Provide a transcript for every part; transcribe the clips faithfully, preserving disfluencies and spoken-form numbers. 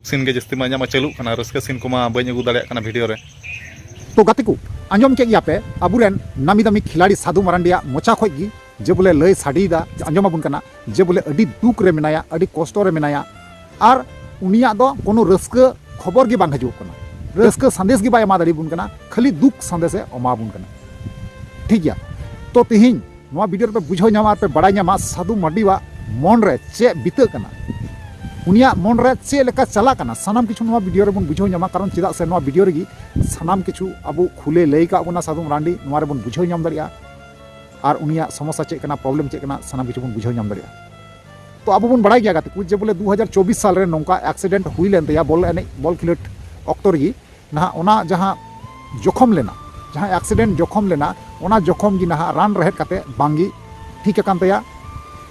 ᱥᱤᱱ ᱜᱮ ᱡᱟᱹᱥᱛᱤ ᱢᱟ ᱤᱧᱟᱹᱜ ᱢᱟ ᱪᱟᱹᱞᱩᱜ ᱠᱟᱱᱟ, ᱨᱟᱹᱥᱠᱟᱹ ᱥᱤᱱ ᱠᱚᱢᱟ ᱵᱟᱹᱧ ᱟᱹᱜᱩ ᱫᱟᱲᱮᱭᱟᱜ ᱠᱟᱱᱟ ᱵᱷᱤᱰᱤᱭᱳ ᱨᱮ᱾ ᱛᱚ ᱜᱟᱛᱮ ᱠᱚ, ᱟᱸᱡᱚᱢ ᱠᱮᱫ ᱜᱮᱭᱟ ᱯᱮ ᱟᱵᱚᱨᱮᱱ ᱱᱟᱢᱤ ᱫᱟᱢᱤ ᱠᱷᱤᱞᱟᱲᱤ ᱥᱟᱫᱷᱩ ᱢᱟᱨᱟᱱᱰᱤᱭᱟᱜ ᱢᱚᱪᱟ ᱠᱷᱚᱡ ᱜᱮ, ᱡᱮ ᱵᱚᱞᱮ ᱞᱟᱹᱭ ᱥᱟᱰᱮᱭᱮᱫᱟ, ᱟᱸᱡᱚᱢ ᱟᱵᱚᱱ ᱠᱟᱱᱟ ᱡᱮ ᱵᱚᱞᱮ ᱟᱹᱰᱤ ᱫᱩᱠ ᱨᱮ ᱢᱮᱱᱟᱭᱟ, ᱟᱹᱰᱤ ᱠᱚᱥᱴᱚ ᱨᱮ ᱢᱮᱱᱟᱭᱟ, ᱟᱨ ᱩᱱᱤᱭᱟᱜ ᱫᱚ ᱠᱳᱱᱳ ᱨᱟᱹᱥᱠᱟᱹ ᱠᱷᱚᱵᱚᱨ ᱜᱮ ᱵᱟᱝ ᱦᱤᱡᱩᱜ ᱠᱟᱱᱟ, ᱨᱟᱹᱥᱠᱟᱹ ᱥᱟᱸᱫᱮᱥ ᱜᱮ ᱵᱟᱭ ᱮᱢᱟ ᱫᱟᱲᱮᱭᱟᱵᱚᱱ ᱠᱟᱱᱟ, ᱠᱷᱟᱹᱞᱤ ᱫᱩᱠ ᱥᱟᱸᱫᱮᱥᱮ ᱮᱢᱟᱵᱚᱱ ᱠᱟᱱᱟ᱾ ᱴᱷᱤᱠ ᱜᱮᱭᱟ, ᱛᱚ ᱛᱤᱦᱤᱧ ᱱᱚᱣᱟ ᱵᱷᱤᱰᱤᱭᱳ ᱨᱮᱯᱮ ᱵᱩᱡᱷᱟᱹᱣ ᱧᱟᱢᱟ ᱟᱨ ᱯᱮ ᱵᱟᱲᱟᱭ ᱧᱟᱢᱟ ᱥᱟᱹᱫᱷᱩ ᱢᱟᱨᱰᱤᱣᱟᱜ ᱢᱚᱱ ᱨᱮ ᱪᱮᱫ ᱵᱤᱛᱟᱹᱜ ᱠᱟᱱᱟ, ᱩᱱᱤᱭᱟᱜ ᱢᱚᱱ ᱨᱮ ᱪᱮᱫ ᱞᱮᱠᱟ ᱪᱟᱞᱟᱜ ᱠᱟᱱᱟ, ᱥᱟᱱᱟᱢ ᱠᱤᱪᱷᱩ ᱱᱚᱣᱟ ᱵᱷᱤᱰᱤᱭᱳ ᱨᱮᱵᱚᱱ ᱵᱩᱡᱷᱟᱹᱣ ᱧᱟᱢᱟ᱾ ᱠᱟᱨᱚᱱ ᱪᱮᱫᱟᱜ ᱥᱮ ᱱᱚᱣᱟ ᱵᱷᱤᱰᱤᱭᱳ ᱨᱮᱜᱮ ᱥᱟᱱᱟᱢ ᱠᱤᱪᱷᱩ ᱟᱵᱚ ᱠᱷᱩᱞᱮ ᱞᱟᱹᱭ ᱠᱟᱜ ᱵᱚᱱᱟ ᱥᱟᱹᱫᱷᱩ ᱢᱟᱨᱟᱱᱰᱤ, ᱱᱚᱣᱟ ᱨᱮᱵᱚᱱ ᱵᱩᱡᱷᱟᱹᱣ ᱧᱟᱢ ᱫᱟᱲᱮᱭᱟᱜᱼᱟ ᱟᱨ ᱩᱱᱤᱭᱟᱜ ᱥᱚᱢᱚᱥᱥᱟ ᱪᱮᱫ ᱠᱟᱱᱟ, ᱯᱨᱚᱵᱞᱮᱢ ᱪᱮᱫ ᱠᱟᱱᱟ, ᱥᱟᱱᱟᱢ ᱠᱤᱪᱷᱩ ᱵᱚᱱ ᱵᱩᱡᱷᱟᱹᱣ ᱧᱟᱢ ᱫᱟᱲᱮᱭᱟᱜᱼᱟ᱾ ᱛᱚ ᱟᱵᱚ ᱵᱚᱱ ᱵᱟᱲᱟᱭ ᱜᱮᱭᱟ ᱜᱟᱛᱮ ᱠᱚ, ᱡᱮ ᱵᱚᱞᱮ ᱫᱩ ᱦᱟᱡᱟᱨ ᱪᱚᱵᱵᱤᱥ ᱥᱟᱞ ᱨᱮ ᱱᱚᱝᱠᱟ ᱮᱠᱥᱤᱰᱮᱱᱴ ᱦᱩᱭ ᱞᱮᱱ ᱛᱟᱭᱟ ᱵᱚᱞ ᱮᱱᱮᱡ, ᱵᱚᱞ ᱠᱷᱮᱞᱳᱰ ᱚᱠᱛᱚ ᱨᱮᱜᱮ᱾ ᱱᱟᱦᱟᱜ ᱚᱱᱟ ᱡᱟᱦᱟᱸ ᱡᱚᱠᱷᱚᱢ ᱞᱮᱱᱟ, ᱡᱟᱦᱟᱸ ᱮᱠᱥᱤᱰᱮᱱᱴ ᱡᱚᱠᱷᱚᱢ ᱞᱮᱱᱟ, ᱚᱱᱟ ᱡᱚᱠᱷᱚᱢ ᱜᱮ ᱱᱟᱦᱟᱜ ᱨᱟᱱ ᱨᱮᱦᱮᱫ ᱠᱟᱛᱮ ᱵᱟᱝᱜᱮ ᱴᱷᱤᱠ ᱟᱠᱟᱱ ᱛᱟᱭᱟ᱾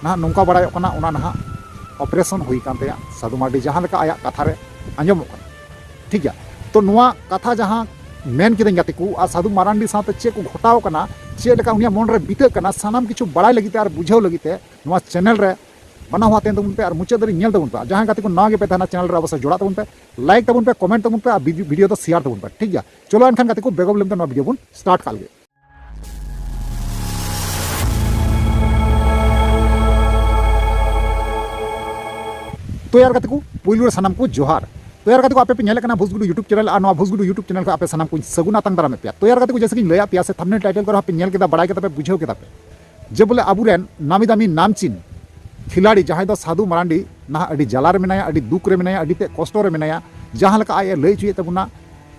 ᱱᱟᱦᱟᱜ ᱱᱚᱝᱠᱟ ᱵᱟᱲᱟᱭᱚᱜ ᱠᱟᱱᱟ, ᱚᱱᱟ ᱱᱟᱦᱟᱜ ᱚᱯᱟᱨᱮᱥᱚᱱ ᱦᱩᱭ ᱟᱠᱟᱱ ᱛᱟᱭᱟ ᱥᱟᱹᱫᱷᱩ ᱢᱟᱨᱰᱤ, ᱡᱟᱦᱟᱸ ᱞᱮᱠᱟ ᱟᱭᱟᱜ ᱠᱟᱛᱷᱟ ᱨᱮ ᱟᱸᱡᱚᱢᱚᱜ ᱠᱟᱱᱟ᱾ ᱴᱷᱤᱠ ᱜᱮᱭᱟ, ᱛᱚ ᱱᱚᱣᱟ ᱠᱟᱛᱷᱟ ᱡᱟᱦᱟᱸ ᱢᱮᱱ ᱠᱤᱫᱟᱹᱧ ᱜᱟᱛᱮ ᱠᱚ, ᱟᱨ ᱥᱟᱹᱫᱷᱩ ᱢᱟᱨᱟᱱᱰᱤ ᱥᱟᱶᱛᱮ ᱪᱮᱫ ᱠᱚ ᱜᱷᱚᱴᱟᱣ ᱠᱟᱱᱟ, ᱪᱮᱫ ᱞᱮᱠᱟ ᱩᱱᱤᱭᱟᱜ ᱢᱚᱱ ᱨᱮ ᱵᱤᱛᱟᱹᱜ ᱠᱟᱱᱟ, ᱥᱟᱱᱟᱢ ᱠᱤᱪᱷᱩ ᱵᱟᱲᱟᱭ ᱞᱟᱹᱜᱤᱫ ᱛᱮ ᱟᱨ ᱵᱩᱡᱷᱟᱹᱣ ᱞᱟᱹᱜᱤᱫ ᱛᱮ ᱱᱚᱣᱟ ᱪᱮᱱᱮᱞ ᱨᱮ ᱵᱟᱱᱟ ᱦᱚᱲ ᱛᱟᱦᱮᱱ ᱛᱟᱵᱚᱱ ᱯᱮ ᱟᱨ ᱢᱩᱪᱟᱹᱫ ᱫᱷᱟᱹᱨᱤᱡ ᱧᱮᱞ ᱛᱟᱵᱚᱱ ᱯᱮ᱾ ᱟᱨ ᱡᱟᱦᱟᱸᱭ ᱜᱟᱛᱮ ᱠᱚ ᱱᱟᱣᱟ ᱜᱮᱯᱮ ᱛᱟᱦᱮᱱᱟ ᱪᱮᱱᱮᱞ ᱨᱮ, ᱚᱵᱚᱥᱥᱳᱭ ᱡᱚᱲᱟᱜ ᱛᱟᱵᱚᱱ ᱯᱮ, ᱞᱟᱭᱤᱠ ᱛᱟᱵᱚᱱ ᱯᱮ, ᱠᱚᱢᱮᱱᱴ ᱛᱟᱵᱚᱱ ᱯᱮ ᱟᱨ ᱵᱷᱤᱰᱤᱭᱳ ᱫᱚ ᱥᱮᱭᱟᱨ ᱛᱟᱵᱚᱱ ᱯᱮ᱾ ᱴᱷᱤᱠ ᱜᱮᱭᱟ, ᱪᱚᱞᱚ ᱮᱱᱠᱷᱟᱱ ᱜᱟᱛᱮ ᱠᱚ ᱵᱮᱜᱚᱨ ᱵᱤᱞᱚᱢ ᱛᱮ ᱱᱚᱣᱟ ᱵᱷᱤᱰᱤᱭᱳ ᱵᱚᱱ ᱥᱴᱟᱨᱴ ᱠᱟᱜ ᱞᱮᱜᱮ᱾ ᱛᱚ ᱭᱟᱨ ᱜᱟᱛᱮ ᱠᱚ, ᱯᱩᱭᱞᱩ ᱨᱮ ᱥᱟᱱᱟᱢ ᱠᱚ ᱡᱚᱦᱟᱨ᱾ ᱛᱚ ᱭᱟᱨ ᱜᱟᱛᱮ ᱠᱚ, ᱟᱯᱮ ᱯᱮ ᱧᱮᱞᱮᱫ ᱠᱟᱱᱟ ᱵᱷᱩᱥᱜᱩᱰᱩ YouTube ᱪᱮᱱᱮᱞ, ᱟᱨ ᱱᱚᱣᱟ ᱵᱷᱩᱥᱜᱩᱰᱩ YouTube ᱪᱮᱱᱮᱞ ᱠᱷᱚᱱ ᱟᱯᱮ ᱥᱟᱱᱟᱢ ᱠᱚᱧ ᱥᱟᱹᱜᱩᱱ ᱟᱛᱟᱝ ᱫᱟᱨᱟᱢᱮᱫ ᱯᱮᱭᱟ᱾ ᱛᱚ ᱭᱟᱨ ᱜᱟᱛᱮ ᱠᱚ, ᱡᱮᱭᱥᱮ ᱠᱤᱧ ᱞᱟᱹᱭᱟᱫ ᱯᱮᱭᱟ ᱥᱮ ᱛᱷᱟᱢᱵᱱᱮᱞ ᱴᱟᱭᱴᱮᱞ ᱠᱚᱨᱮ ᱦᱚᱸ ᱯᱮ ᱧᱮᱞ ᱠᱮᱫᱟ, ᱵᱟᱲᱟᱭ ᱠᱮᱫᱟ ᱯᱮ, ᱵᱩᱡᱷᱟᱹᱣ ᱠᱮᱫᱟ ᱯᱮ, ᱡᱮ ᱵᱚᱞᱮ ᱟᱵᱚᱨᱮᱱ ᱱᱟᱢᱤ ᱫᱟᱢᱤ ᱱᱟᱢᱪᱤᱱ ᱠᱷᱤᱞᱟᱲᱤ ᱡᱟᱦᱟᱸᱭ ᱫᱚ ᱥᱟᱹᱫᱷᱩ ᱢᱟᱨᱟᱱᱰᱤ ᱱᱟᱦᱟᱜ ᱟᱹᱰᱤ ᱡᱟᱞᱟ ᱨᱮ ᱢᱮᱱᱟᱭᱟ, ᱟᱹᱰᱤ ᱫᱩᱠ ᱨᱮ ᱢᱮᱱᱟᱭᱟ, ᱟᱹᱰᱤ ᱛᱮᱫ ᱠᱚᱥᱴᱚ ᱨᱮ ᱢᱮᱱᱟᱭᱟ, ᱡᱟᱦᱟᱸ ᱞᱮᱠᱟ ᱟᱡ ᱮ ᱞᱟᱹᱭ ᱦᱚᱪᱚᱭᱮᱫ ᱛᱟᱵᱚᱱᱟ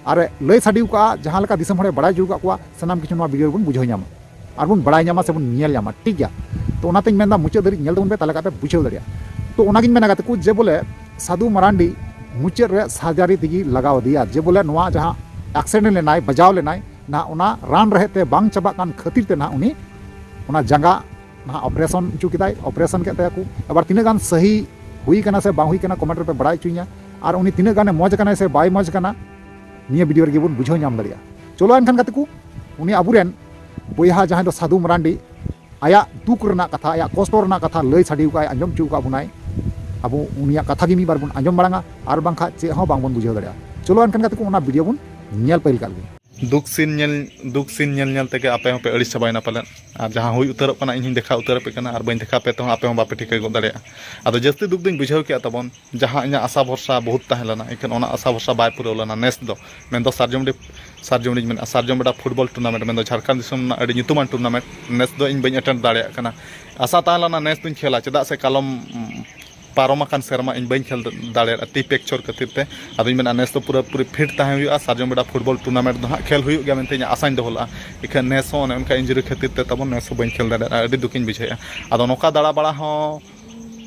ᱟᱨ ᱮ ᱞᱟᱹᱭ ᱥᱟᱰᱮ ᱟᱠᱟᱫᱼᱟ, ᱡᱟᱦᱟᱸ ᱞᱮᱠᱟ ᱫᱤᱥᱚᱢ ᱦᱚᱲᱮ ᱵᱟᱲᱟᱭ ᱦᱚᱪᱚ ᱟᱠᱟᱫ ᱠᱚᱣᱟ, ᱥᱟᱱᱟᱢ ᱠᱤᱪᱷᱩ ᱱᱚᱣᱟ ᱵᱷᱤᱰᱤᱭᱳ ᱨᱮᱵᱚᱱ ᱵᱩᱡᱷᱟᱹᱣ ᱧᱟᱢᱟ ᱟᱨ ᱵᱚᱱ ᱵᱟᱲᱟᱭ ᱧᱟᱢᱟ ᱥᱮ ᱵᱚᱱ ᱧᱮᱞ ᱧᱟᱢᱟ᱾ ᱴᱷᱤᱠ ᱜᱮᱭᱟ, ᱛᱚ ᱚᱱᱟᱛᱤᱧ ᱢᱮᱱᱫᱟ ᱢᱩᱪᱟᱹᱫ ᱫᱷᱟᱹᱨᱤᱡ ᱧᱮᱞ ᱛᱟᱵᱚᱱ ᱯᱮ, ᱛᱟᱦᱚᱞᱮ ᱠᱷᱟᱱ ᱯᱮ ᱵᱩᱡᱷᱟᱹᱣ ᱫᱟᱲᱮᱭᱟᱜᱼᱟ᱾ ᱛᱚ ᱚᱱᱟᱜᱤᱧ ᱢᱮᱱᱟ ᱜᱟᱛᱮ ᱠᱚ, ᱡᱮ ᱵᱚᱞᱮ ᱥᱟᱹᱫᱷᱩ ᱢᱟᱨᱟᱱᱰᱤ ᱢᱩᱪᱟᱹᱫ ᱨᱮ ᱥᱟᱨᱡᱟᱨᱤ ᱛᱮᱜᱮ ᱞᱟᱜᱟᱣ ᱟᱫᱮᱭᱟ, ᱡᱮ ᱵᱚᱞᱮ ᱱᱚᱣᱟ ᱡᱟᱦᱟᱸ ᱮᱠᱥᱤᱰᱮᱱᱴ ᱞᱮᱱᱟᱭ, ᱵᱟᱡᱟᱣ ᱞᱮᱱᱟᱭ, ᱱᱟᱦᱟᱜ ᱚᱱᱟ ᱨᱟᱱ ᱨᱮᱦᱮᱫ ᱛᱮ ᱵᱟᱝ ᱪᱟᱵᱟᱜ ᱠᱟᱱ ᱠᱷᱟᱹᱛᱤᱨ ᱛᱮ ᱱᱟᱦᱟᱜ ᱩᱱᱤ ᱚᱱᱟ ᱡᱟᱸᱜᱟ ᱱᱟᱦᱟᱜ ᱚᱯᱟᱨᱮᱥᱚᱱ ᱦᱚᱪᱚ ᱠᱮᱫᱟᱭ, ᱚᱯᱟᱨᱮᱥᱚᱱ ᱠᱮᱫ ᱛᱟᱭᱟ ᱠᱚ᱾ ᱟᱵᱟᱨ ᱛᱤᱱᱟᱹᱜ ᱜᱟᱱ ᱥᱟᱹᱦᱤ ᱦᱩᱭ ᱠᱟᱱᱟ ᱥᱮ ᱵᱟᱝ ᱦᱩᱭ ᱠᱟᱱᱟ, ᱠᱚᱢᱮᱱᱴ ᱨᱮᱯᱮ ᱵᱟᱲᱟᱭ ᱦᱚᱪᱚᱧᱟ᱾ ᱟᱨ ᱩᱱᱤ ᱛᱤᱱᱟᱹᱜ ᱜᱟᱱᱮ ᱢᱚᱡᱽ ᱠᱟᱱᱟᱭ ᱥᱮ ᱵᱟᱭ ᱢᱚᱡᱽ ᱠᱟᱱᱟ, ᱱᱤᱭᱟᱹ ᱵᱷᱤᱰᱤᱭᱳ ᱨᱮᱜᱮ ᱵᱚᱱ ᱵᱩᱡᱷᱟᱹᱣ ᱧᱟᱢ ᱫᱟᱲᱮᱭᱟᱜᱼᱟ᱾ ᱪᱚᱞᱚ ᱮᱱᱠᱷᱟᱱ ᱜᱟᱛᱮ ᱠᱚ, ᱩᱱᱤ ᱟᱵᱚᱨᱮᱱ ᱵᱚᱭᱦᱟ ᱡᱟᱦᱟᱸᱭ ᱫᱚ ᱥᱟᱹᱫᱷᱩ ᱢᱟᱨᱟᱱᱰᱤ, ᱟᱭᱟᱜ ᱫᱩᱠ ᱨᱮᱱᱟᱜ ᱠᱟᱛᱷᱟ, ᱟᱭᱟᱜ ᱠᱚᱥᱴᱚ ᱨᱮᱱᱟᱜ ᱠᱟᱛᱷᱟ ᱞᱟᱹᱭ ᱥᱟᱰᱮ ᱟᱠᱟᱫ, ᱟᱸᱡᱚᱢ ᱦᱚᱪᱚ ᱟᱠᱟᱫ ᱵᱚᱱᱟᱭ᱾ ᱟᱵᱚ ᱩᱱᱤᱭᱟᱜ ᱠᱟᱛᱷᱟ ᱜᱮ ᱢᱤᱫ ᱵᱟᱨ ᱵᱚᱱ ᱟᱸᱡᱚᱢ ᱢᱟᱲᱟᱝᱟ, ᱟᱨ ᱵᱟᱝᱠᱷᱟᱱ ᱪᱮᱫ ᱦᱚᱸ ᱵᱟᱝᱵᱚᱱ ᱵᱩᱡᱷᱟᱹᱣ ᱫᱟᱲᱮᱭᱟᱜᱼᱟ᱾ ᱪᱚᱞᱚ ᱮᱱᱠᱷᱟᱱ ᱜᱟᱛᱮ ᱠᱚ, ᱚᱱᱟ ᱵᱷᱤᱰᱤᱭᱳ ᱵᱚᱱ ᱧᱮᱞ ᱯᱟᱹᱦᱤᱞ ᱠᱟᱜ ᱞᱮᱜᱮ᱾ ᱫᱩᱠ ᱥᱤᱱ ᱧᱮᱞ, ᱫᱩᱠ ᱥᱤᱱ ᱧᱮᱞ ᱧᱮᱞ ᱛᱮᱜᱮ ᱟᱯᱮ ᱦᱚᱸᱯᱮ ᱟᱹᱲᱤᱥ ᱪᱟᱵᱟᱭᱮᱱᱟ ᱯᱟᱞᱮᱱ᱾ ᱟᱨ ᱡᱟᱦᱟᱸ ᱦᱩᱭ ᱩᱛᱟᱹᱨᱚᱜ ᱠᱟᱱᱟ, ᱤᱧ ᱦᱚᱸᱧ ᱫᱮᱠᱷᱟᱣ ᱩᱛᱟᱹᱨ ᱟᱯᱮ ᱠᱟᱱᱟ, ᱟᱨ ᱵᱟᱹᱧ ᱫᱮᱠᱷᱟᱣ ᱯᱮ ᱛᱮᱦᱚᱸ ᱟᱯᱮ ᱦᱚᱸ ᱵᱟᱯᱮ ᱴᱷᱤᱠᱟᱹ ᱜᱚᱫ ᱫᱟᱲᱮᱭᱟᱜᱼᱟ᱾ ᱟᱫᱚ ᱡᱟᱹᱥᱛᱤ ᱫᱩᱠ ᱫᱚᱧ ᱵᱩᱡᱷᱟᱹᱣ ᱠᱮᱜᱼᱟ ᱛᱟᱵᱚᱱ, ᱡᱟᱦᱟᱸ ᱤᱧᱟᱹᱜ ᱟᱥᱟ ᱵᱷᱚᱨᱥᱟ ᱵᱚᱦᱩᱛ ᱛᱟᱦᱮᱸ ᱞᱮᱱᱟ, ᱮᱱᱠᱷᱟᱱ ᱚᱱᱟ ᱟᱥᱟ ᱵᱷᱚᱨᱥᱟ ᱵᱟᱭ ᱯᱩᱨᱟᱹᱣ ᱞᱮᱱᱟ ᱱᱮᱥ ᱫᱚ᱾ ᱢᱮᱱᱫᱚ ᱥᱟᱨᱡᱚᱢᱰᱤ, ᱥᱟᱨᱡᱚᱢᱰᱤᱧ ᱢᱮᱱᱟ, ᱥᱟᱨᱡᱚᱢ ᱵᱮᱰᱟ ᱯᱷᱩᱴᱵᱚᱞ ᱴᱩᱨᱱᱟᱢᱮᱱᱴ, ᱢᱮᱱᱫᱚ ᱡᱷᱟᱲᱠᱷᱚᱸᱰ ᱫᱤᱥᱚᱢ ᱨᱮᱱᱟᱜ ᱟᱹᱰᱤ ᱧᱩᱛᱩᱢᱟᱱ ᱴᱩᱨᱱᱟᱢᱮᱱᱴ, ᱱᱮᱥ ᱫᱚ ᱤᱧ ᱵᱟᱹᱧ ᱮᱴᱮᱱᱰ ᱫᱟᱲᱮᱭᱟᱜ ᱠᱟᱱᱟ᱾ ᱟᱥᱟ ᱛᱟᱦᱮᱸ ᱞᱮᱱᱟ ᱱᱮᱥ ᱫᱚᱧ ᱠᱷᱮᱞᱟ, ᱪᱮᱫᱟᱜ ᱥᱮ ᱠᱟᱞᱚᱢ, ᱩᱢ, ᱯᱟᱨᱚᱢ ᱟᱠᱟᱱ ᱥᱮᱨᱢᱟ ᱤᱧ ᱵᱟᱹᱧ ᱠᱷᱮᱞ ᱫᱟᱲᱮᱭᱟᱫᱟ ᱛᱤ ᱯᱮᱠᱪᱚᱨ ᱠᱷᱟᱹᱛᱤᱨ ᱛᱮ᱾ ᱟᱫᱚᱧ ᱢᱮᱱᱟ ᱱᱮᱥ ᱫᱚ ᱯᱩᱨᱟᱹᱯᱩᱨᱤ ᱯᱷᱤᱴ ᱛᱟᱦᱮᱸ ᱦᱩᱭᱩᱜᱼᱟ, ᱥᱟᱨᱡᱚᱢ ᱵᱮᱰᱟ ᱯᱷᱩᱴᱵᱚᱞ ᱴᱩᱨᱱᱟᱢᱮᱱᱴ ᱫᱚ ᱦᱟᱸᱜ ᱠᱷᱮᱞ ᱦᱩᱭᱩᱜ ᱜᱮᱭᱟ ᱢᱮᱱᱛᱮ ᱤᱧᱟᱹᱜ ᱟᱥᱟᱧ ᱫᱚᱦᱚ ᱞᱮᱫᱼᱟ᱾ ᱤᱠᱷᱟᱹᱱ ᱱᱮᱥ ᱦᱚᱸ ᱚᱱᱮ ᱚᱱᱠᱟ ᱤᱱᱡᱩᱨᱤ ᱠᱷᱟᱹᱛᱤᱨ ᱛᱮ ᱛᱟᱵᱚᱱ ᱱᱮᱥ ᱦᱚᱸ ᱵᱟᱹᱧ ᱠᱷᱮᱞ ᱫᱟᱲᱮᱭᱟᱫᱟ, ᱟᱹᱰᱤ ᱫᱩᱠᱤᱧ ᱵᱩᱡᱷᱟᱹᱣᱮᱫᱼᱟ᱾ ᱟᱫᱚ ᱱᱚᱝᱠᱟ ᱫᱟᱬᱟ ᱵᱟᱲᱟ ᱦᱚᱸ,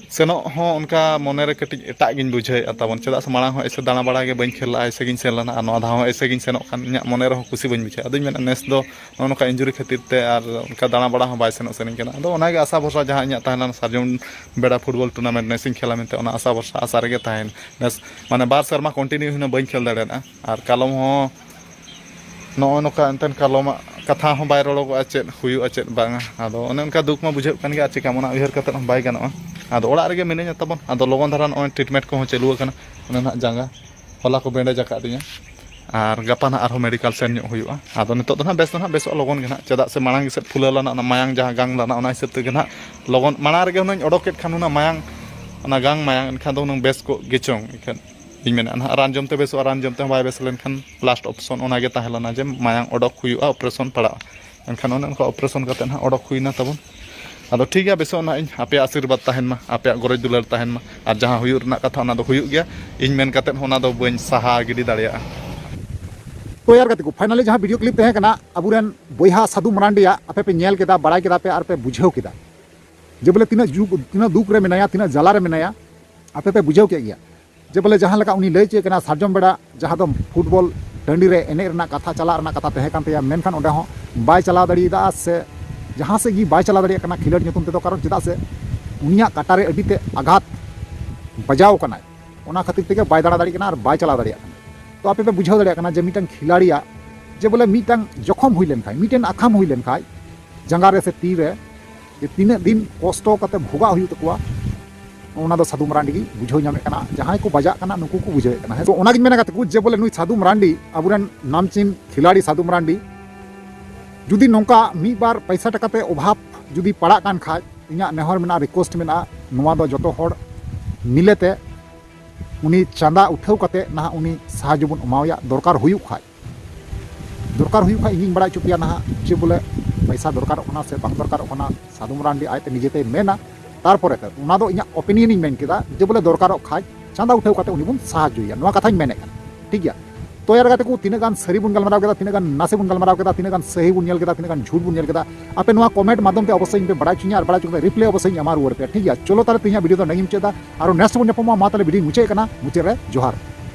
ᱥᱮᱱᱚᱜ ᱦᱚᱸ ᱚᱱᱠᱟ ᱢᱚᱱᱮᱨᱮ ᱠᱟᱹᱴᱤᱡ ᱮᱴᱟᱜ ᱜᱤᱧ ᱵᱩᱡᱷᱟᱹᱣᱮᱫᱼᱟ ᱛᱟᱵᱚᱱ, ᱪᱮᱫᱟᱜ ᱥᱮ ᱢᱟᱲᱟᱝ ᱦᱚᱸ ᱮᱭᱥᱮ ᱫᱟᱬᱟ ᱵᱟᱲᱟ ᱜᱮ ᱵᱟᱹᱧ ᱠᱷᱮᱞ ᱞᱮᱫᱼᱟ, ᱮᱭᱥᱮ ᱜᱤᱧ ᱥᱮᱱ ᱞᱮᱱᱟ, ᱟᱨ ᱱᱚᱣᱟ ᱫᱷᱟᱣ ᱦᱚᱸ ᱮᱭᱥᱮ ᱜᱤᱧ ᱥᱮᱱᱚᱜ ᱠᱷᱟᱱ ᱤᱧᱟᱹᱜ ᱢᱚᱱᱮ ᱨᱮᱦᱚᱸ ᱠᱩᱥᱤ ᱵᱟᱹᱧ ᱵᱩᱡᱷᱟᱹᱣᱟ᱾ ᱟᱫᱚᱧ ᱢᱮᱱᱟ ᱱᱮᱥ ᱫᱚ ᱱᱚᱜᱼᱚ ᱱᱚᱝᱠᱟ ᱤᱱᱡᱩᱨᱤ ᱠᱷᱟᱹᱛᱤᱨ ᱛᱮ ᱟᱨ ᱚᱱᱠᱟ ᱫᱟᱬᱟ ᱵᱟᱲᱟ ᱦᱚᱸ ᱵᱟᱭ ᱥᱮᱱᱚᱜ ᱥᱟᱱᱟᱧ ᱠᱟᱱᱟ᱾ ᱟᱫᱚ ᱚᱱᱟᱜᱮ ᱟᱥᱟ ᱵᱷᱚᱨᱥᱟ, ᱡᱟᱦᱟᱸ ᱤᱧᱟᱹᱜ ᱛᱟᱦᱮᱸ ᱞᱮᱱᱟ ᱥᱟᱨᱡᱚᱢ ᱵᱮᱰᱟ ᱯᱷᱩᱴᱵᱚᱞ ᱴᱩᱨᱱᱟᱢᱮᱱᱴ ᱱᱮᱥᱤᱧ ᱠᱷᱮᱞᱟ ᱢᱮᱱᱛᱮ, ᱚᱱᱟ ᱟᱥᱟ ᱵᱷᱚᱨᱥᱟ ᱟᱥᱟ ᱨᱮᱜᱮ ᱛᱟᱦᱮᱸᱭᱮᱱ᱾ ᱱᱮᱥ ᱢᱟᱱᱮ ᱵᱟᱨ ᱥᱮᱨᱢᱟ ᱠᱚᱱᱴᱤᱱᱤᱭᱩ ᱦᱩᱭᱱᱟ ᱵᱟᱹᱧ ᱠᱷᱮᱞ ᱫᱟᱲᱮᱭᱟᱫᱼᱟ, ᱟᱨ ᱠᱟᱞᱚᱢ ᱦᱚᱸ ᱱᱚᱜᱼᱚ ᱱᱚᱝᱠᱟ ᱮᱱᱛᱮᱫ ᱠᱟᱞᱚᱢᱟᱜ ᱠᱟᱛᱷᱟ ᱦᱚᱸ ᱵᱟᱭ ᱨᱚᱲᱚᱜᱚᱜᱼᱟ, ᱪᱮᱫ ᱦᱩᱭᱩᱜᱼᱟ ᱪᱮᱫ ᱵᱟᱝᱟ᱾ ᱟᱫᱚ ᱚᱱᱮ ᱚᱱᱠᱟ ᱫᱩᱠ ᱢᱟ ᱵᱩᱡᱷᱟᱹᱜ ᱠᱟᱱ ᱜᱮᱭᱟ, ᱟᱨ ᱪᱮᱠᱟᱢ ᱚᱱᱟ ᱩᱭᱦᱟᱹᱨ ᱠᱟᱛᱮᱫ ᱦᱚᱸ ᱵᱟᱭ ᱜᱟᱱᱚᱜᱼᱟ᱾ ᱟᱫᱚ ᱚᱲᱟᱜ ᱨᱮᱜᱮ ᱢᱤᱱᱟᱹᱧᱟ ᱛᱟᱵᱚᱱ, ᱟᱫᱚ ᱞᱚᱜᱚᱱ ᱫᱷᱟᱨᱟ ᱱᱚᱜᱼᱚᱭ ᱴᱨᱤᱴᱢᱮᱱᱴ ᱠᱚᱦᱚᱸ ᱪᱟᱹᱞᱩ ᱟᱠᱟᱱᱟ᱾ ᱚᱱᱮ ᱱᱟᱦᱟᱜ ᱡᱟᱸᱜᱟ ᱦᱚᱞᱟ ᱠᱚ ᱵᱮᱱᱰᱮᱡᱽ ᱟᱠᱟᱫᱤᱧᱟ, ᱟᱨ ᱜᱟᱯᱟ ᱱᱟᱦᱟᱜ ᱟᱨᱦᱚᱸ ᱢᱮᱰᱤᱠᱟᱞ ᱥᱮᱱ ᱧᱚᱜ ᱦᱩᱭᱩᱜᱼᱟ᱾ ᱟᱫᱚ ᱱᱤᱛᱚᱜ ᱫᱚ ᱱᱟᱦᱟᱜ ᱵᱮᱥ ᱫᱚ ᱱᱟᱦᱟᱜ ᱵᱮᱥᱚᱜᱼᱟ ᱞᱚᱜᱚᱱ ᱜᱮ ᱱᱟᱦᱟᱜ, ᱪᱮᱫᱟᱜ ᱥᱮ ᱢᱟᱲᱟᱝ ᱜᱮ ᱥᱮᱫ ᱯᱷᱩᱞᱟᱹᱣ ᱞᱮᱱᱟ, ᱚᱱᱟ ᱢᱟᱭᱟᱝ ᱡᱟᱦᱟᱸ ᱜᱟᱝ ᱞᱮᱱᱟ, ᱚᱱᱟ ᱦᱤᱥᱟᱹᱵ ᱛᱮᱜᱮ ᱱᱟᱦᱟᱜ ᱞᱚᱜᱚᱱ, ᱢᱟᱲᱟᱝ ᱨᱮᱜᱮ ᱦᱩᱱᱟᱹᱝ ᱚᱰᱚᱠᱮᱫ ᱠᱷᱟᱱ ᱦᱩᱱᱟᱹᱝ ᱢᱟᱭᱟᱝ, ᱚᱱᱟ ᱜᱟᱝ ᱢᱟᱭᱟᱝ, ᱮᱱᱠᱷᱟᱱ ᱫᱚ ᱦᱩᱱᱟᱹᱝ ᱵᱮᱥ ᱠᱚᱜ ᱜᱮᱪᱚᱝ᱾ ᱮᱱᱠᱷᱟᱱ ᱤᱧ ᱢᱮᱱᱮᱫᱼᱟ ᱱᱟᱦᱟᱜ ᱨᱟᱱ ᱡᱚᱢᱛᱮ ᱵᱮᱥᱚᱜᱼᱟ, ᱨᱟᱱ ᱡᱚᱢ ᱛᱮᱦᱚᱸ ᱵᱟᱭ ᱵᱮᱥ ᱞᱮᱱᱠᱷᱟᱱ ᱞᱟᱥᱴ ᱚᱯᱥᱚᱱ ᱚᱱᱟᱜᱮ ᱛᱟᱦᱮᱸ ᱞᱮᱱᱟ ᱡᱮ ᱢᱟᱭᱟᱝ ᱚᱰᱚᱠ ᱦᱩᱭᱩᱜᱼᱟ, ᱚᱯᱟᱨᱮᱥᱚᱱ ᱯᱟᱲᱟᱜᱼᱟ᱾ ᱮᱱᱠᱷᱟᱱ ᱚᱱᱮ ᱚᱱᱠᱟ ᱚᱯᱟᱨᱮᱥᱚᱱ ᱠᱟᱛᱮ ᱱᱟᱦᱟᱜ ᱚᱰᱚᱠ ᱦᱩᱭᱱᱟ ᱛᱟᱵᱚᱱ᱾ ᱟᱫᱚ ᱴᱷᱤᱠ ᱜᱮᱭᱟ, ᱵᱮᱥᱚᱜ ᱱᱟᱦᱟᱜ ᱤᱧ, ᱟᱯᱮᱭᱟᱜ ᱟᱥᱤᱨᱵᱟᱫᱽ ᱛᱟᱦᱮᱱ ᱢᱟ, ᱟᱯᱮᱭᱟᱜ ᱜᱚᱨᱚᱡᱽ ᱫᱩᱞᱟᱹᱲ ᱛᱟᱦᱮᱱ ᱢᱟ, ᱟᱨ ᱡᱟᱦᱟᱸ ᱦᱩᱭᱩᱜ ᱨᱮᱱᱟᱜ ᱠᱟᱛᱷᱟ ᱚᱱᱟ ᱫᱚ ᱦᱩᱭᱩᱜ ᱜᱮᱭᱟ, ᱤᱧ ᱢᱮᱱ ᱠᱟᱛᱮ ᱦᱚᱸ ᱚᱱᱟ ᱫᱚ ᱵᱟᱹᱧ ᱥᱟᱦᱟ ᱜᱤᱰᱤ ᱫᱟᱲᱮᱭᱟᱜᱼᱟ᱾ ᱛᱚ ᱭᱟᱨ ᱜᱟᱛᱮ ᱠᱚ, ᱯᱷᱟᱭᱱᱟᱞᱤ ᱡᱟᱦᱟᱸ ᱵᱷᱤᱰᱤᱭᱳ ᱠᱞᱤᱯ ᱛᱟᱦᱮᱸ ᱠᱟᱱᱟ ᱟᱵᱚᱨᱮᱱ ᱵᱚᱭᱦᱟ ᱥᱟᱹᱫᱷᱩ ᱢᱟᱨᱟᱱᱰᱤᱭᱟᱜ, ᱟᱯᱮ ᱯᱮ ᱧᱮᱞ ᱠᱮᱫᱟ, ᱵᱟᱲᱟᱭ ᱠᱮᱫᱟ ᱯᱮ ᱟᱨ ᱯᱮ ᱵᱩᱡᱷᱟᱹᱣ ᱠᱮᱫᱟ ᱡᱮ ᱵᱚᱞᱮ ᱛᱤᱱᱟᱹᱜ ᱡᱩᱜ, ᱛᱤᱱᱟᱹᱜ ᱫᱩᱠ ᱨᱮ ᱢᱮᱱᱟᱭᱟ, ᱛᱤᱱᱟᱹᱜ ᱡᱟᱞᱟ ᱨᱮ ᱢᱮᱱᱟᱭᱟ, ᱟᱯᱮ ᱯᱮ ᱵᱩᱡᱷᱟᱹᱣ ᱠᱮᱫ ᱜᱮᱭᱟ᱾ ᱡᱮ ᱵᱚᱞᱮ ᱡᱟᱦᱟᱸ ᱞᱮᱠᱟ ᱩᱱᱤ ᱞᱟᱹᱭ ᱪᱮᱫ ᱠᱟᱱᱟ, ᱥᱟᱨᱡᱚᱢ ᱵᱮᱲᱟ ᱡᱟᱦᱟᱸ ᱫᱚ ᱯᱷᱩᱴᱵᱚᱞ ᱴᱟᱺᱰᱤ ᱨᱮ ᱮᱱᱮᱡ ᱨᱮᱱᱟᱜ ᱠᱟᱛᱷᱟ, ᱪᱟᱞᱟᱜ ᱨᱮᱱᱟᱜ ᱠᱟᱛᱷᱟ ᱛᱟᱦᱮᱸ ᱠᱟᱱ ᱛᱟᱭᱟ, ᱢᱮᱱᱠᱷᱟᱱ ᱚᱸᱰᱮ ᱦᱚᱸ ᱵᱟᱭ ᱪᱟᱞᱟᱣ ᱫᱟᱲᱮᱭᱟᱫᱟ᱾ ᱥᱮ ᱡᱟᱦᱟᱸ ᱥᱮᱫ ᱜᱮ ᱵᱟᱭ ᱪᱟᱞᱟᱣ ᱫᱟᱲᱮᱭᱟᱜ ᱠᱟᱱᱟ ᱠᱷᱮᱞᱳᱰ ᱧᱩᱛᱩᱢ ᱛᱮᱫᱚ, ᱠᱟᱨᱚᱱ ᱪᱮᱫᱟᱜ ᱥᱮ ᱩᱱᱤᱭᱟᱜ ᱠᱟᱴᱟ ᱨᱮ ᱟᱹᱰᱤ ᱛᱮ ᱟᱜᱷᱟᱛ ᱵᱟᱡᱟᱣ ᱠᱟᱱᱟᱭ, ᱚᱱᱟ ᱠᱷᱟᱹᱛᱤᱨ ᱛᱮᱜᱮ ᱵᱟᱭ ᱫᱟᱬᱟ ᱫᱟᱲᱮᱭᱟᱜ ᱠᱟᱱᱟ ᱟᱨ ᱵᱟᱭ ᱪᱟᱞᱟᱣ ᱫᱟᱲᱮᱭᱟᱜ ᱠᱟᱱᱟ᱾ ᱛᱚ ᱟᱯᱮ ᱯᱮ ᱵᱩᱡᱷᱟᱹᱣ ᱫᱟᱲᱮᱭᱟᱜ ᱠᱟᱱᱟ ᱡᱮ ᱢᱤᱫᱴᱟᱝ ᱠᱷᱤᱞᱟᱲᱤᱭᱟᱜ ᱡᱮ ᱵᱚᱞᱮ ᱢᱤᱫᱴᱟᱝ ᱡᱚᱠᱷᱚᱢ ᱦᱩᱭ ᱞᱮᱱᱠᱷᱟᱱ, ᱢᱤᱫᱴᱮᱱ ᱟᱠᱷᱟᱢ ᱦᱩᱭ ᱞᱮᱱᱠᱷᱟᱱ ᱡᱟᱸᱜᱟ ᱨᱮ ᱥᱮ ᱛᱤ ᱨᱮ, ᱡᱮ ᱛᱤᱱᱟᱹᱜ ᱫᱤᱱ ᱠᱚᱥᱴᱚ ᱠᱟᱛᱮ ᱵᱷᱳᱜᱟᱜ ᱦᱩᱭᱩᱜ ᱛᱟᱠᱚᱣᱟ, ᱚᱱᱟ ᱫᱚ ᱥᱟᱹᱫᱷᱩ ᱢᱟᱨᱟᱱᱰᱤ ᱜᱮ ᱵᱩᱡᱷᱟᱹᱣ ᱧᱟᱢᱮᱫ ᱠᱟᱱᱟ᱾ ᱡᱟᱦᱟᱸᱭ ᱠᱚ ᱵᱟᱡᱟᱜ ᱠᱟᱱᱟ, ᱱᱩᱠᱩ ᱠᱚ ᱵᱩᱡᱷᱟᱹᱣᱮᱫ ᱠᱟᱱᱟ᱾ ᱦᱮᱸ, ᱛᱚ ᱚᱱᱟᱜᱤᱧ ᱢᱮᱱᱟ ᱜᱟᱛᱮ ᱠᱚ, ᱡᱮ ᱵᱚᱞᱮ ᱱᱩᱭ ᱥᱟᱹᱫᱷᱩ ᱢᱟᱨᱟᱱᱰᱤ, ᱟᱵᱚᱨᱮᱱ ᱱᱟᱢᱪᱤᱱ ᱠᱷᱤᱞᱟᱲᱤ ᱥᱟᱹᱫᱷᱩ ᱢᱟᱨᱟᱱᱰᱤ, ᱡᱩᱫᱤ ᱱᱚᱝᱠᱟ ᱢᱤᱫ ᱵᱟᱨ ᱯᱚᱭᱥᱟ ᱴᱟᱠᱟ ᱛᱮ ᱚᱵᱷᱟᱵᱽ ᱡᱩᱫᱤ ᱯᱟᱲᱟᱜ ᱠᱟᱱ ᱠᱷᱟᱡ, ᱤᱧᱟᱹᱜ ᱱᱮᱦᱚᱨ ᱢᱮᱱᱟᱜᱼᱟ, request ᱢᱮᱱᱟᱜᱼᱟ, ᱱᱚᱣᱟ ᱫᱚ ᱡᱚᱛᱚ ᱦᱚᱲ ᱢᱤᱞᱮ ᱛᱮ ᱩᱱᱤ ᱪᱟᱸᱫᱟ ᱩᱴᱷᱟᱹᱣ ᱠᱟᱛᱮ ᱱᱟᱦᱟᱜ ᱩᱱᱤ ᱥᱟᱦᱟᱡᱽᱡᱚ ᱵᱚᱱ ᱮᱢᱟᱣᱟᱭᱟ, ᱫᱚᱨᱠᱟᱨ ᱦᱩᱭᱩᱜ ᱠᱷᱟᱡ᱾ ᱫᱚᱨᱠᱟᱨ ᱦᱩᱭᱩᱜ ᱠᱷᱟᱡ ᱤᱧᱤᱧ ᱵᱟᱲᱟᱭ ᱦᱚᱪᱚ ᱯᱮᱭᱟ ᱱᱟᱦᱟᱜ, ᱡᱮ ᱵᱚᱞᱮ ᱯᱚᱭᱥᱟ ᱫᱚᱨᱠᱟᱨᱚᱜ ᱠᱟᱱᱟ ᱥᱮ ᱵᱟᱝ ᱫᱚᱨᱠᱟᱨᱚᱜ ᱠᱟᱱᱟ, ᱥᱟᱹᱫᱷᱩ ᱢᱟᱨᱟᱱᱰᱤ ᱟᱡᱛᱮ ᱱᱤᱡᱮᱛᱮᱭ ᱢᱮᱱᱟ᱾ ᱛᱟᱨᱯᱚᱨᱮ ᱛᱮ ᱚᱱᱟ ᱫᱚ ᱤᱧᱟᱹᱜ opinion ᱤᱧ ᱢᱮᱱ ᱠᱮᱫᱟ, ᱡᱮ ᱵᱚᱞᱮ ᱫᱚᱨᱠᱟᱨᱚᱜ ᱠᱷᱟᱡ ᱪᱟᱸᱫᱟ ᱩᱴᱷᱟᱹᱣ ᱠᱟᱛᱮ ᱩᱱᱤ ᱵᱚᱱ ᱥᱟᱦᱟᱡᱽᱡᱚᱭᱟ, ᱱᱚᱣᱟ ᱠᱟᱛᱷᱟᱧ ᱢᱮᱱᱮᱫ ᱠᱟᱱᱟ᱾ ᱴᱷᱤᱠ ᱜᱮᱭᱟ? ᱛᱚ ᱭᱟᱨ ᱜᱟᱛᱮ ᱠᱚ, ᱛᱤᱱᱟᱹᱜ ᱜᱟᱱ ᱥᱟᱹᱨᱤ ᱵᱚᱱ ᱜᱟᱞᱢᱟᱨᱟᱣ ᱠᱮᱫᱟ, ᱛᱤᱱᱟᱹᱜ ᱜᱟᱱ ᱱᱟᱥᱮ ᱵᱚᱱ ᱜᱟᱞᱢᱟᱨᱟᱣ ᱠᱮᱫᱟ, ᱛᱤᱱᱟᱹᱜ ᱜᱟᱱ ᱥᱟᱹᱦᱤ ᱵᱚᱱ ᱧᱮᱞ ᱠᱮᱫᱟ, ᱛᱤᱱᱟᱹᱜ ᱜᱟᱱ ᱡᱷᱩᱴ ᱵᱚᱱ ᱧᱮᱞ ᱠᱮᱫᱟ, ᱟᱯᱮ ᱱᱚᱣᱟ comment ᱢᱟᱫᱽᱫᱷᱚᱢ ᱛᱮ ᱚᱵᱚᱥᱥᱳᱭ ᱤᱧ ᱯᱮ ᱵᱟᱲᱟᱭ ᱦᱚᱪᱚᱧᱟ, ᱟᱨ ᱵᱟᱲᱟᱭ ᱦᱚᱪᱚ ᱠᱟᱛᱮ reply ᱚᱵᱚᱥᱥᱳᱭ ᱤᱧ ᱮᱢᱟ ᱨᱩᱣᱟᱹᱲ ᱯᱮᱭᱟ᱾ ᱴᱷᱤᱠ ᱜᱮᱭᱟ? ᱪᱚᱞᱚ ᱛᱟᱦᱞᱮ ᱛᱮᱦᱮᱧᱟᱜ video ᱫᱚ ᱱᱚᱰᱮ ᱜᱤᱧ ᱢᱩᱪᱟᱹᱫ ᱮᱫᱟ᱾ ᱟᱨᱚ next ᱵᱚᱱ ᱧᱟᱯᱟᱢᱟ᱾ ᱢᱟ ᱛᱟᱦᱞᱮ video ᱢᱩᱪᱟᱹᱫ ᱠᱟᱱᱟ, ᱢᱩᱪᱟᱹᱫ ᱨᱮ ᱡᱚᱦᱟᱨ᱾